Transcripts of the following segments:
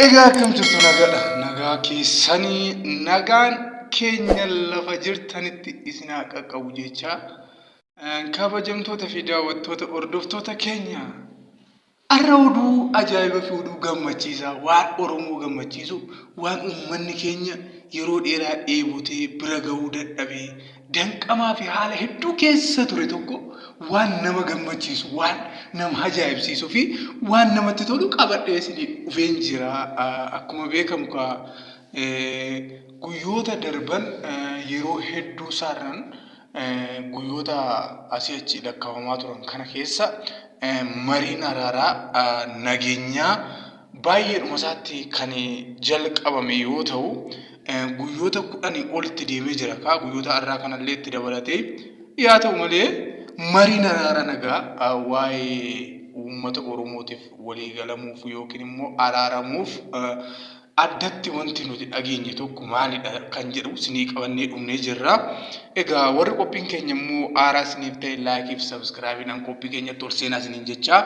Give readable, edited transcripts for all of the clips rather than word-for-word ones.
Egaa akkam jirtu nagaadha. Nagaa keessanii nagaan keenya lafa jirtanitti isin haa qaqqabu jecha kabajamtoota fi daawwattoota hordoftoota keenya har'a oduu ajaa'iba fi oduu gammachiisaa waan Oromoo gammachiisu waan uummanni keenya yeroo dheeraa dheebotee bira ga'uu dadhabee danqamaa fi haala hedduu keessa ture tokko waan nama gammachiisu, waan nama ajaa'ibsiisu fi waan namatti tolu qabadhee isinii dhufeen jira. Akkuma beekamu kaa guyyoota darban yeroo hedduu isaarran guyyoota asii achi lakkaa'amaa turan kana keessa mariin araaraa nageenyaa baay'eedhuma isaatti kan jalqabame yoo ta'u, guyyoota kudhanii olitti deemee jira kaa guyyoota har'aa kanallee itti dabalatee. Yaa ta'u malee mariin araara nagaa waa'ee uummata Oromootiif walii galamuuf yookiin immoo araaramuuf addatti wanti nuti dhageenye tokko maalidha kan jedhu isinii qabannee dhufnee jirra. Egaa warri qophiin keenya immoo haaraa isiniif ta'e laayikii fi sabskraayibiidhaan qophii keenyatti ol seenaa isiniin jechaa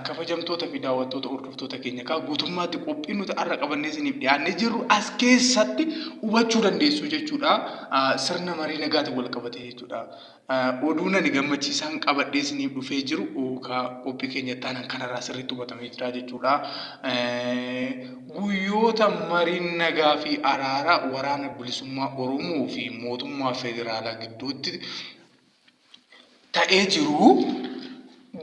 kabajamtoota fi daawwattoota hordoftoota keenya kaa guutummaatti qophiin nuti har'a qabannee isiniif dhiyaannee jirru as keessatti hubachuu dandeessu jechuudha. Sirna marii nagaatiin wal qabatee jechuudha. Oduun ani gammachiisaan qabadhee isiniif dhufee jiru ka qophii keenya itti aanan kanarraa sirriitti hubatamee jira jechuudha. Guyyoota mariin nagaa fi araaraa waraana bilisummaa Oromoo fi mootummaa federaalaa gidduutti ta'ee jiru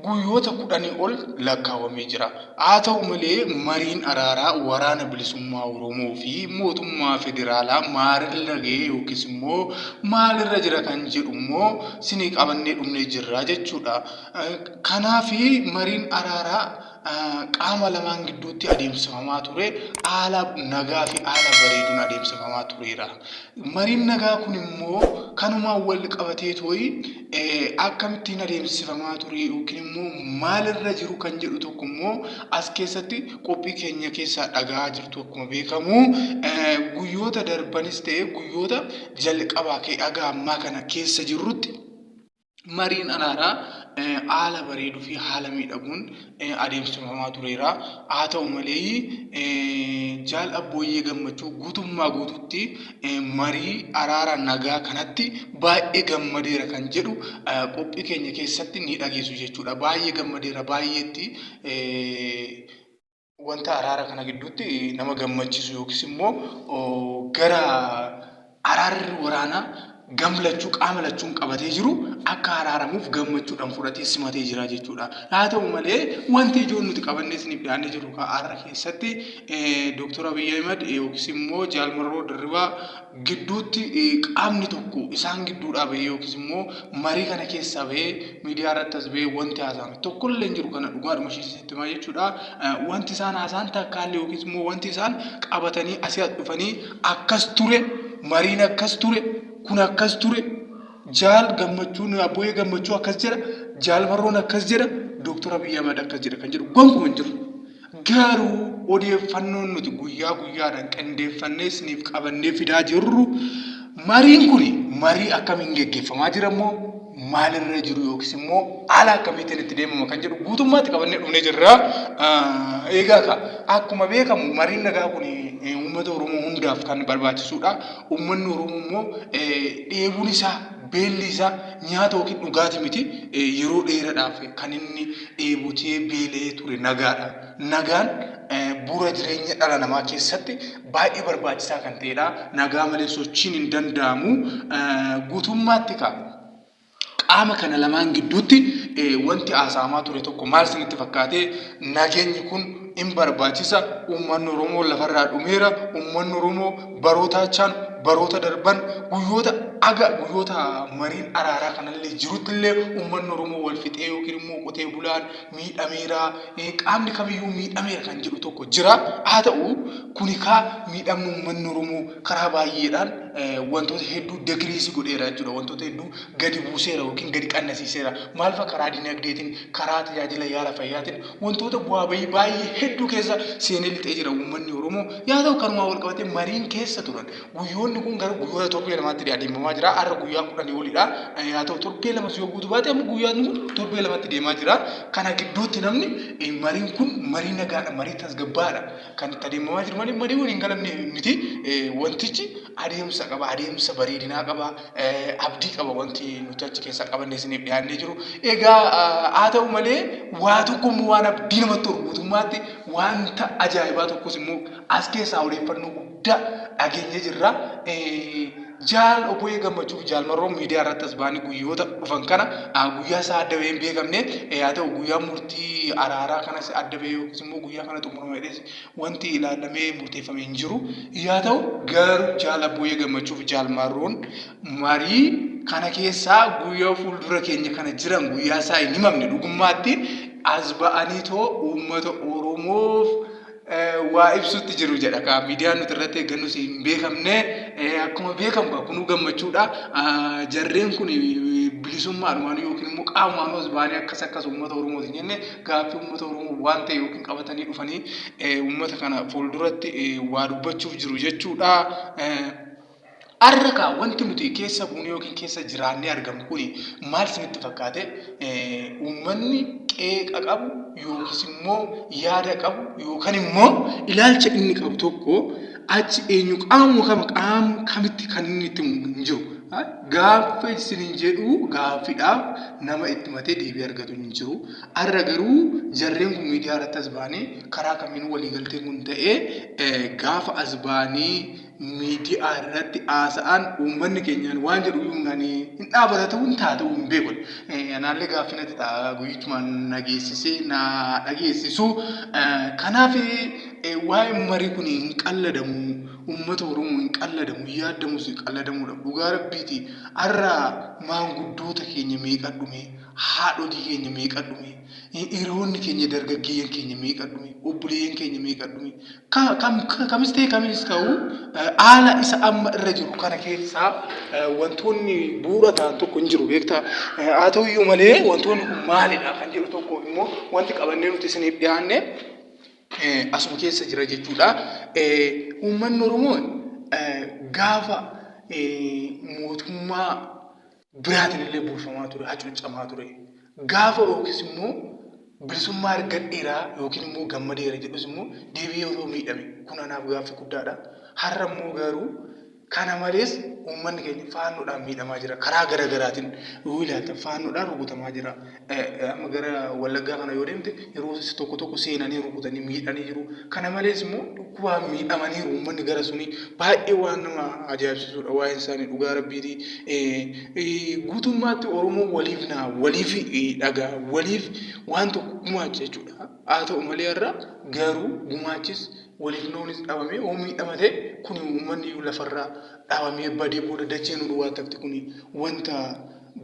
guyyoota kudhanii ol lakkaawamee jira. Haa ta'u malee mariin araaraa Waraana Bilisummaa Oromoo fi mootummaa federaalaa maalirra ga'e yookiis immoo maalirra jira kan jedhu immoo sinii qabannee dhufnee jirra jechuudha. Kanaaf mariin araaraa qaama lamaan gidduutti adeemsifamaa ture haala nagaa fi haala bareeduun adeemsifamaa tureera. Mariin nagaa kun immoo kanumaan wal qabatee tooyi akkamittiin adeemsifamaa ture yookiin immoo maalirra jiru kan jedhu tokko immoo as keessatti qophii keenya keessaa dhaga'aa jirtu akkuma beekamu guyyoota darbanis ta'e guyyoota jalqabaa ka'e haga ammaa kana keessa jirrutti Mariin araaraa haala bareeduu fi haala miidhaguun adeemsifamaa tureera. Haa ta'u malee Jaal Abbooyyee Gammachuu guutummaa guutuutti marii araara nagaa kanatti baay'ee gammadeera kan jedhu qophii keenya keessatti ni dhageessu jechuudha. Baay'ee gammadeera baay'eetti wanta araara kana gidduutti nama gammachiisu yookiis immoo gara araarri waraanaa gam lachuu qaama lachuun qabatee jiru akka araaramuuf gammachuudhaan fudhatee simatee jira jechuudha. Haa ta'u malee wanti ijoon nuti qabannee isiniif dhiyaannee jirru har'a keessatti Dooktar Abiy Ahimad yookiis immoo Jaal Marroo Dirribaa gidduutti qaamni tokko isaan gidduudhaa bahee yookiis immoo marii kana keessaa bahee miidiyaa irratti as bahee wanti haasa'ame tokkollee hin jiru kana dhugaadhuma ishee isinitti himaa jechuudha. Wanti isaan haasa'an takkaallee yookiis immoo wanti isaan qabatanii asii as dhufanii akkas ture mariin akkas ture kun akkas ture jaal gammachuun abbooyee gammachuu akkas jedha jaal marroon akkas jedha dooktar Abiyyi Ahmad akkas jedha kan jedhu gonkumaa hin jiru. Garuu odeeffannoon nuti guyyaa guyyaadhaan qindeeffannee isiniif qabannee fidaa jirru mariin kun marii akkamiin geggeeffamaa jira immoo maalirra jiru yookiis immoo haala akkamiitiin itti deemama kan jedhu guutummaatti qabannee dhufnee jirra. Egaa ka akkuma beekamu mariin nagaa kun uummata Oromoo hundaaf kan barbaachisuudha. Uummanni Oromoo immoo dheebuun isaa beelli isaa nyaata yookiin dhugaatii miti yeroo dheeraadhaaf kan inni dheebotee beela'ee ture nagaadha. Nagaan bu'uura jireenya dhala namaa keessatti baay'ee barbaachisaa kan ta'edha. Nagaa malee sochiin hin danda'amu. Guutummaatti ka qaama kana lamaan gidduutti wanti haasa'amaa ture tokko maal isinitti fakkaate? Nageenyi kun in barbaachisa. Uummanni Oromoo lafarraa dhumeera. Uummanni Oromoo baroota achaan baroota darban guyyoota aga guyyoota mariin araaraa kanallee jiruttillee uummanni Oromoo wal fixee yookiin immoo qotee bulaan miidhameera qaamni kamiyyuu miidhameera kan jedhu tokko jira. Haa ta'u kuni kaa miidhamni uummanni Oromoo karaa baay'eedhaan wantoota hedduu dekiriisii godheera jechuudha. Wantoota hedduu gadi buuseera yookiin gadi qannasiiseera. Maal fa'a karaa dinagdeetiin, karaa tajaajila yaala fayyaatiin wantoota bu'aa bahii baay'ee hedduu keessa seenee lixee jira uummanni Oromoo. Yaa ta'u kanumaan wal qabatee mariin keessa turan guyyoonni kun gara guyyoota torbee lamaatti adeemamaa jira. Har'a guyyaa 10 olidha. Haa ta'u torbee lamas yoo guutuu baate amma guyyaan kun torbee lamatti deemaa jira. Kana gidduutti namni mariin kun marii nagaadha, marii tasgabbaadha kan itti adeemamaa jiru malee marii waliin galamne miti. Wantichi adeemsa qaba, adeemsa bareedinaa qaba, abdii qaba wanti nuti achi keessaa qabannee isiniif dhiyaannee jiru. Egaa haa ta'u malee waa tokko immoo waan abdii namatti horu guutummaatti wanta ajaa'ibaa tokkos immoo as keessaa odeeffannoo guddaa dhageenyee jirra. Jaal Obbo Gammachuu fi Jaal Marroon miidiyaa irratti as ba'anii guyyoota dhufan kana guyyaa isaa adda bahee hin beekamne, haa ta'u guyyaa murtii araaraa kanas adda bahee yookiis immoo guyyaa kana xumurama jedhees wanti ilaalamee murteeffame hin jiru. Yaa ta'u garuu Jaal Abbooyyee Gammachuu fi Jaal Marroon marii kana keessaa guyyaa fuuldura keenya kana jiran guyyaa isaa hin himamne dhugummaatti as ba'anii too uummata Oromoof waa ibsutti jiru jedha. Kaa miidiyaan nuti irratti eeggannus hin beekamne, akkuma beekamu kaa kunuu gammachuudha. Jarreen kun bilisummaadhumaan yookiin immoo qaamumaan as ba'anii akkas akkas uummata Oromootiin jenne gaaffii uummata Oromoo waan ta'e yookiin qabatanii dhufanii uummata kana fuulduratti waa dubbachuuf jiru jechuudha. Har'a kaa wanti nuti keessa buune yookiin keessa jiraannee argamnu kuni maal isinitti fakkaate? Uummanni qeeqa qabu yookiis immoo yaada qabu yookaan immoo ilaalcha inni qabu tokko achi eenyu qaamuma kama qaama kamitti kan inni itti himu hin jiru. Gaafa isiniin jedhu gaaffiidhaaf nama itti matee deebii argatu hin jiru. Har'a garuu jarreen kun miidiyaa irratti as ba'anii karaa kamiin waliigalteen kun ta'ee gaafa as ba'anii miidiyaa irratti haasa'an uummanni keenyaan waan jedhu iyyuu ani hin dhaabata ta'uu hin ta'a ta'uu hin beeku. Anaallee gaaffii natti ta'a guyyichumaan na geessisee na dhageessisu. Kanaaf waa'een marii kun hin qalladamu, uummata Oromoo hin qalladamu, hin yaadamus qalladamuudha. Dhugaa rabbiiti har'a maanguddoota keenya meeqa dhume, haadhotii keenya meeqa dhume, hiriyoonni keenya dargaggeeyyan keenya meeqa dhume, obboleeyyan keenya meeqa dhume. Kamis ta'e kamis ta'u haala isa amma irra jiru kana keessaa wantoonni bu'uura ta'an tokko hin jiru beektaa. Haa ta'u iyyuu malee wantoonni kun maalidha kan jedhu tokkoof immoo wanti qabannee nuti isiniif dhiyaanne asuma keessa jira jechuudha. Uummanni Oromoo gaafa mootummaa biraatiin illee bulfamaa ture, hacuuccamaa ture. Gaafa yookiis immoo bilisummaa argadheera yookiin immoo gammadeera jedhus immoo deebi'ee otoo miidhame kun anaaf gaaffii guddaadha. Har'a immoo garuu kana malees uummanni keenya faannoodhaan miidhamaa jira. Karaa gara garaatiin yoo ilaaltan faannoodhaan rukutamaa jira. Amma gara Wallaggaa kana yoo deemte yeroo tokko tokko seenanii rukutanii miidhanii jiru. Kana malees immoo dhukkubaan miidhamaniiru uummanni gara sunii baay'ee waan nama ajaa'ibsiisudha waa'een isaanii dhugaa rabbiiti. Guutummaatti Oromoon waliif naa waliif dhagaa waliif waan tokko gumaacha jechuudha. Haa ta'u malee har'a garuu gumaachis waliif noonis dhabamee oo miidhama ta'e kun uummanni iyyuu lafarraa dhabamee badee booda dacheen duwwaa tafti kun wanta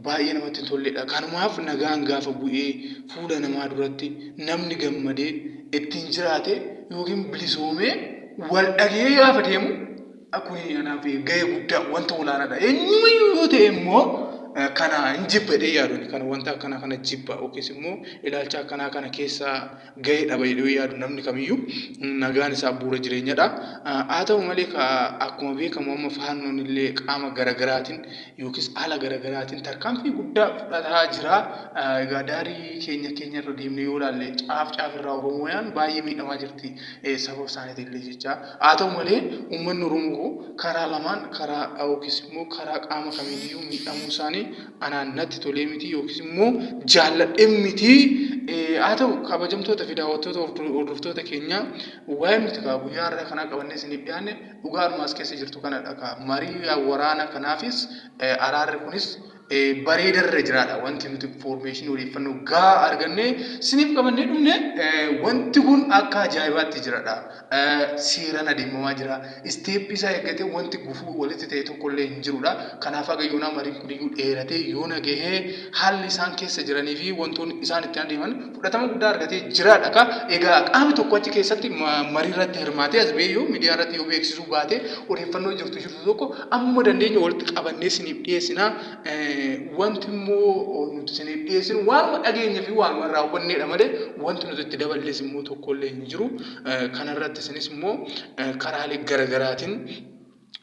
baay'ee namatti hin tolledha. Kanumaaf nagaan gaafa bu'ee fuula namaa duratti namni gammadee ittiin jiraate yookiin bilisoomee wal dhagee gaafa deemu kuni anaaf gahee guddaa wanta olaanaadha. Eenyumayyuu yoo ta'e immoo kana hin jibba jedhee yaadu kana wanta akkanaa kana jibba yookiis immoo ilaalcha akkanaa kana keessaa gahee dhaba jedhee yaadu namni kamiyyuu nagaan isaa bu'uura jireenyadha. Haa ta'u malee akkuma beekamu amma faannoon illee qaama garaagaraatiin yookiis haala garaagaraatiin tarkaanfii guddaa fudhataa jira. Egaa daarii keenya keenya irra deemnee yoo ilaalle caaf caaf irraa Oromiyaan baay'ee miidhamaa jirti saba isaaniitiin illee jecha. Haa ta'u malee uummanni Oromoo karaa lamaan karaa yookiis immoo karaa qaama kamiiniyyuu miidhamuu isaanii anaan natti tolee miti yookiis immoo jaalladhee miti. Haa ta'u kabajamtoota fi daawwattoota hordoftoota keenya waa'ee nuti kaa guyyaa har'aa kanaa qabannee isiniif dhiyaanne dhugaadhuma as keessa jirtu kanadha kaa marii waraana kanaafis araarri kunis bareedarra jiraadha. Wanti nuti foormeeshinii odeeffannoo gahaa argannee isiniif qabannee dhufne wanti kun akka ajaa'ibaatti jiradha. Seeraan adeemamaa jira. Isteeppii isaa eeggatee wanti gufuu walitti ta'e tokkollee hin jirudha. Kanaaf haga yoonaa mariin kun iyyuu dheeratee yoona gahee haalli isaan keessa jiranii fi wantoonni isaan itti adeeman fudhatama guddaa argatee jiraadha. Ka egaa qaamni tokko achi keessatti marii irratti hirmaatee as ba'ee yoo miidiyaa irratti yoo beeksisuu baate odeeffannoo jirtu jirtu tokko amma dandeenye walitti qabannee isiniif dhiyeessina. Wanti immoo nuti isiniif dhiyeessinu waanuma dhageenye fi waanuma irraa hubanneedha malee wanti nuti itti daballes immoo tokkollee hin jiru. Kanarratti isinis immoo karaalee garagaraatiin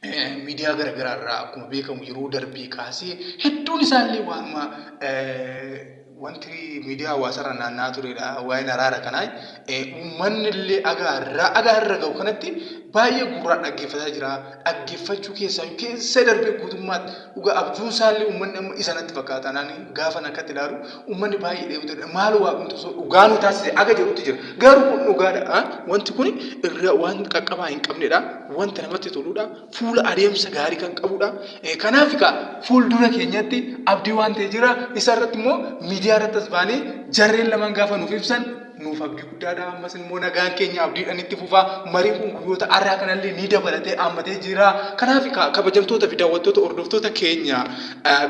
Miidiyaa garaagaraa irraa akkuma beekamu yeroo darbee kaasee hedduun isaallee waanuma wanti miidiyaa hawaasarra naanna'aa turedha waa'een araara kanaa. Uummanni illee agaarraa agaarra ga'u kanatti baay'ee gurraan dhaggeeffataa jira. Dhaggeeffachuu keessaa keessa darbee guutummaatti dhugaa abjuun isaallee uummanni amma isa natti fakkaata. Naan gaafa akkatti ilaalu uummanni baay'ee dheebotedha. Maal waaqni osoo dhugaa nu taasise aga jedhutti jira. Garuu kun dhugaadha. Wanti kun irra waan qaqqabaa hin qabnedha. Wanta namatti toludha. Fuula adeemsa gaarii kan qabudha. Kanaaf egaa fuuldura keenyatti abdii waan ta'e jira. Isa irratti immoo miidiyaa irratti as baanee jarreen lamaan gaafa nuuf ibsan nuuf abdii guddaadha. Ammas immoo nagaan keenya abdiidhaan itti fufa. Mariin kun guyyoota har'aa kanallee ni dabalatee haammatee jira. Kanaaf kabajamtoota fi daawwattoota hordoftoota keenya,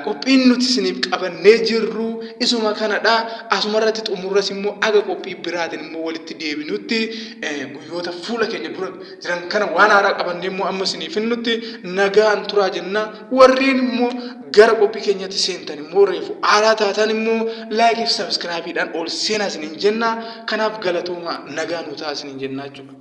qophiin nuti isiniif qabannee jirru isuma kanadha. Asuma irratti xumurras immoo aga qophii biraatiin immoo walitti deebinutti, guyyoota fuula keenya dura jiran kana waan haaraa qabannee immoo amma isiniif hinnutti nagaan turaa jenna. Warreen immoo gara qophii keenyatti seentan immoo, reefu haaraa taatan immoo, like fi subscribe dhaan ol seenaa isiniin jenna. Kanaaf galatooma, nagaa nu ta'a isiniin jenna jechuudha.